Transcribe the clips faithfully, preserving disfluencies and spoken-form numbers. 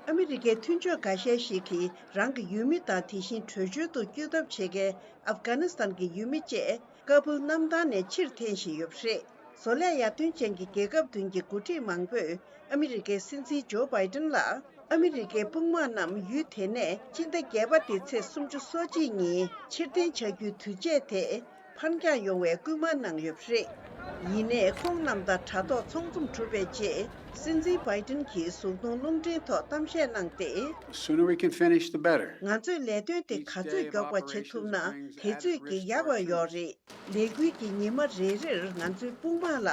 ཨ་མི་རི་ཀའི་མཐུན་ཕྱོགས་འགའ་ཤས་ཤིག་གིས་རང་གི་ཡུལ་མི་དང་དེ་བཞིན་བྲོས་བྱོལ་དུ་བསྐྱོད་ཐབས་བྱེད་མཁན་ཨབ་གྷ་ནི་སི་ཐན་གྱི་ཡུལ་མི་བཅས་ཀ་བུལ་གནམ་ཐང་ནས་ཕྱིར་འཐེན་བཞིན་ཡོད་པ་རེད། བཟོ་ལས་ཡར་ཐོན་ཅན་གྱི་རྒྱལ་ཁབ་བདུན་གྱི་འགོ་ཁྲིད་མང་པོས་ཨ་མི་རི་ཀའི་སྲིད་འཛིན་ཇོ་བྷའི་ཏིན་ལ་ཨ་མི་རི་ཀའི་དཔུང་དམག་རྣམས་ཡུལ་དེ་ནས་སྤྱི་ཟླ་བརྒྱད་པ་སྟེ་ཚེས་སུམ་ཅུ་སོ་གཅིག་ཉིན་ཕྱིར་འཐེན་བྱ་རྒྱུའི་དུས་ཆད་དེ་ཕར་འགྱངས་ཡོང་བའི་སྐུལ་མ་གནང་ཡོད་པ་རེད། ཡིན་ནའི་ཁོང་རྣམས་དང་དྲ་ཐོག་ཚོགས་འཛོམས་གྲུབ་པའི་རྗེས་སྲིད་འཛིན་བྷའི་ཏིན་གྱིས་གཟུགས་མཐོང་རླུང་འཕྲིན་ཐོག་གཏམ་བཤད་གནང་སྟེ། The sooner we can finish, the better. ང་ཚོས་ལས་དོན་དེ་ག་ཚོད་མགྱོགས་པ་བྱེད་ཐུབ་ན་དེ་ཚོད་ཀྱིས་ཡག་པ་ཡོད་རེད། ལས་འགུལ་གྱི་ཉི་མ་རེ་རེར་ང་ཚོའི་དཔུང་དམག་ལ་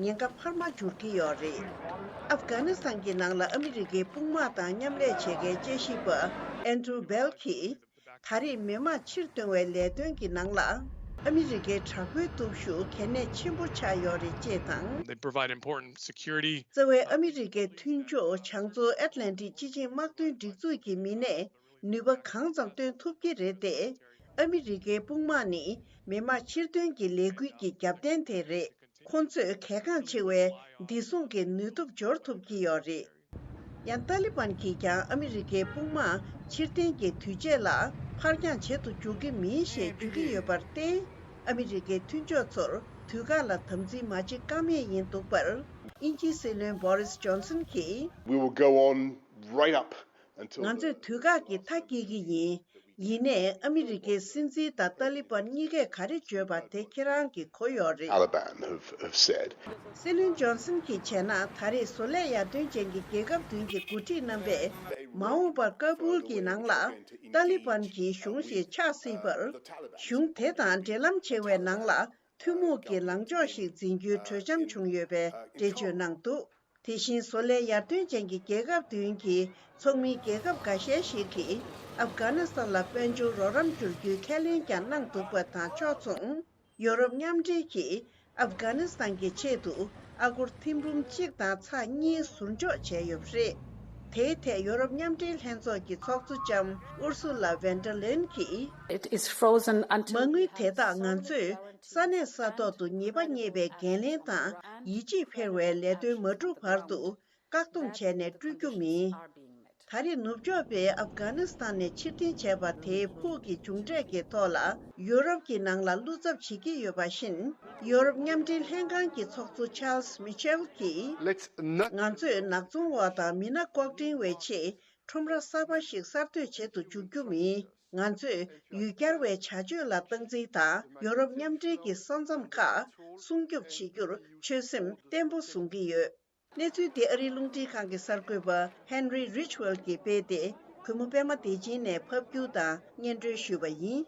ཉེན་ཁ་འཕར་མ་འགྱུར་གྱི་ཡོད་རེད། ཨབ་གྷ་ནི་སི་ཐན་གྱི་ནང་ལ་ཨ་མི་རི་ཀའི་དཔུང་དམག་དང་མཉམ་ལས་བྱེད་མཁན་དཔྱད་ཞིབ་པ་ཨན་ཌྲུ་སྦེལ་གྱིས། ད་རེས་མི་མང་ཕྱིར་གཏོང་བའི་ལས་དོན་གྱི་ནང་ལ་ཨ་མི་རི་ཀའི་དྲག་པོའི་སྟོབས་ཤུགས་གལ་གནད་ཆེན་པོ་ཆགས་ཡོད་རེད་ཅེས་དང་། They provide important security. རྩ་བའི་ཨ་མི་རི་ཀའི་མཐུན་ཕྱོགས་བྱང་མཚོ་ཨེཊ་ལན་ཊིག་སྤྱི་ཆིངས་དམག་དོན་སྒྲིག་འཛུགས་ཀྱི་མི་སྣས་ནུས་པ་གང་ཙམ་བཏོན་ཐུབ་ཀྱི་རེད་དེ། ཨ་མི་རི་ཀའི་དཔུང་དམག་ནི་མི་མང་ཕྱིར་གཏོང་གི་ལས་འགུལ་གྱི་རྒྱབ་རྟེན་དེ་རེད། ཁོང་ཚོས་གལ་འགངས་ཆེ་བའི་བདེ་སྲུང་གི་ནུས་སྟོབས་འབྱོར་ཐུབ་ཀྱི་ཡོད་རེད། ཡང་ཏཱ་ལི་བན་གྱིས་ཀྱང་ཨ་མི་རི་ཀའི་དཔུང་དམག་ཕྱིར་འཐེན་གྱི་དུས་ཆད་ལ་ཕར་འགྱངས་བྱེད་དུ་འཇུག་གི་མིན་ཞེས་བརྗོད་ཀྱི་ཡོད་པར་བརྟེན། ཨ་མི་རི་ཀའི་མཐུན་ཕྱོགས་ཚོར་དུས་བཀག་ལ་དམ་འཛིན་མ་བྱེད་ཀ་མེད་ཡིན་འདུག་པར། དབྱིན་ཇིའི་སྲིད་བློན་བོ་རིས་ཇོན་སན་གྱིས། We will go on right up until ང་ཚོས་དུས་བཀག་གི་མཐའ་སྐྱེལ་གྱི་ཡིན། ཡིན་ནའི་ཨ་མི་རི་ཀའི་སྲིད་འཛིན་དང་ཏཱ་ལི་བན་གཉིས་ཀས་ག་རེ་བརྗོད་པ་དེ་ཁྱེད་རང་གིས་གོ་ཡོད་རེད། Taliban have, have said. སྲིད་བློན་ཇོན་སན་གྱིས་བྱས་ན་ད་རེས་བཟོ་ལས་ཡར་ཐོན་ཅན་གྱི་རྒྱལ་ཁབ་བདུན་གྱི་འགོ་ཁྲིད་རྣམ་པས་མ་འོངས་པར་ཀ་བུལ་གྱི་ནང་ལ་ཏཱ་ལི་བན་གྱི་གཞུང་ཞིག་ཆགས་སྲིད་པར། གཞུང་དེ་དང་འབྲེལ་ལམ་ཆེ་བའི་ནང་ལ་ཐུན་མོང་གི་ལངས་ཕྱོགས་ཤིག་འཛིན་རྒྱུའི་གྲོས་འཆམ་བྱུང་ཡོད་པའི་འགྲེལ་བརྗོད་གནང་འདུག་དེ་བཞིན་བཟོ་ལས་ཡར་ཐོན་ཅན་གྱི་རྒྱལ་ཁབ་བདུན་གྱི་ཚོགས་མིའི་རྒྱལ་ཁབ་འགའ་ཤས་ཤིག་གིས་ཨབ་གྷ་ནི་སི་ཐན་ལ་དཔལ་འབྱོར་རོགས་རམ་སྒྱུར་རྒྱུའི་ཁས་ལེན་ཀྱང་གནང་འདུག་པ་དང་ཕྱོགས་མཚུངས། ཡོ་རོབ་མཉམ་འབྲེལ་གྱིས་ཨབ་གྷ་ནི་སི་ཐན་གྱི་ཆེད་དུ་ཨ་སྒོར་ཐེར་འབུམ་གཅིག་དང་ཚེག་གཉིས་ཟུར་འཇོག་བྱས་ཡོད་པ་རེད། དེའི་ཐད་ཡོ་རོབ་མཉམ་འབྲེལ་ལྷན་ཚོགས་ཀྱི་ཚོགས་གཙོ་ལྕམ་ཨུར་སུ་ལ་ཝན་ཌར་ལེན་གྱིས། It is frozen until མ་དངུལ་དེ་དག་ང་ཚོས་ས་གནས་ས་ཐོག་ཏུ་ཉེས་པ་རྙེད་པའི་འགན་ལེན་དང་ཡིད་ཆེས་འཕེར་བའི་ལས་དོན་མ་གྲུབ་བར་དུ་བཀག་སྡོམ་བྱས་ནས་སྤྲོད་རྒྱུ་མིན། ད་རེས་ནུབ་ཕྱོགས་པས་ཨབ་གྷ་ནི་སི་ཐན་ནས་ཕྱིར་འཐེན་བྱས་པ་དེའི་ཕུགས་ཀྱི་མཇུག་འབྲས་ཀྱི་ཐོག་ལ་ཡོ་རོབ་ཀྱི་ནང་ལ་བློ་འཚབ་བྱེད་ཀྱི་ཡོད་པ་བཞིན། ཡོ་རོབ་མཉམ་འབྲེལ་ལྷན་ཁང་གི་ཚོགས་གཙོ་ཆཱལ་སི་མི་ཆེལ་གྱིས། Let's not ང་ཚོས་ནག་ཚོང་འོག་དང་མི་སྣ་ལྐོག་འདྲེན་བའི་ཆེད་ཁྲོམ་ར་གསར་པ་ཞིག་གསར་གཏོད་བྱེད་དུ་འཇུག་རྒྱུ་མིན། ང་ཚོས་ཡུལ་གྱར་བའི་བྱ་སྤྱོད་ལ་སྟངས་འཛིན་དང་ཡོ་རོབ་མཉམ་འབྲེལ་གྱི་ས་མཚམས་ཁག་སྲུང་སྐྱོབ་བྱེད་རྒྱུར་ཆོད་སེམས་བརྟན་པོ་བཟུང་གི་ཡོད། གནས་ཚུལ་དེ་ཨ་རིའི་རླུང་འཕྲིན་ཁང་གི་གསར་འགོད་པ་ཧེན་རི་རིཆ་ཝེལ་གྱིས་སྤེལ་ཏེ། གུས་མོ་པད་མ་བདེ་ཆེན་ནས་ཕབ་སྒྱུར་དང་སྙན་སྒྲོན་ཞུས་པ་ཡིན།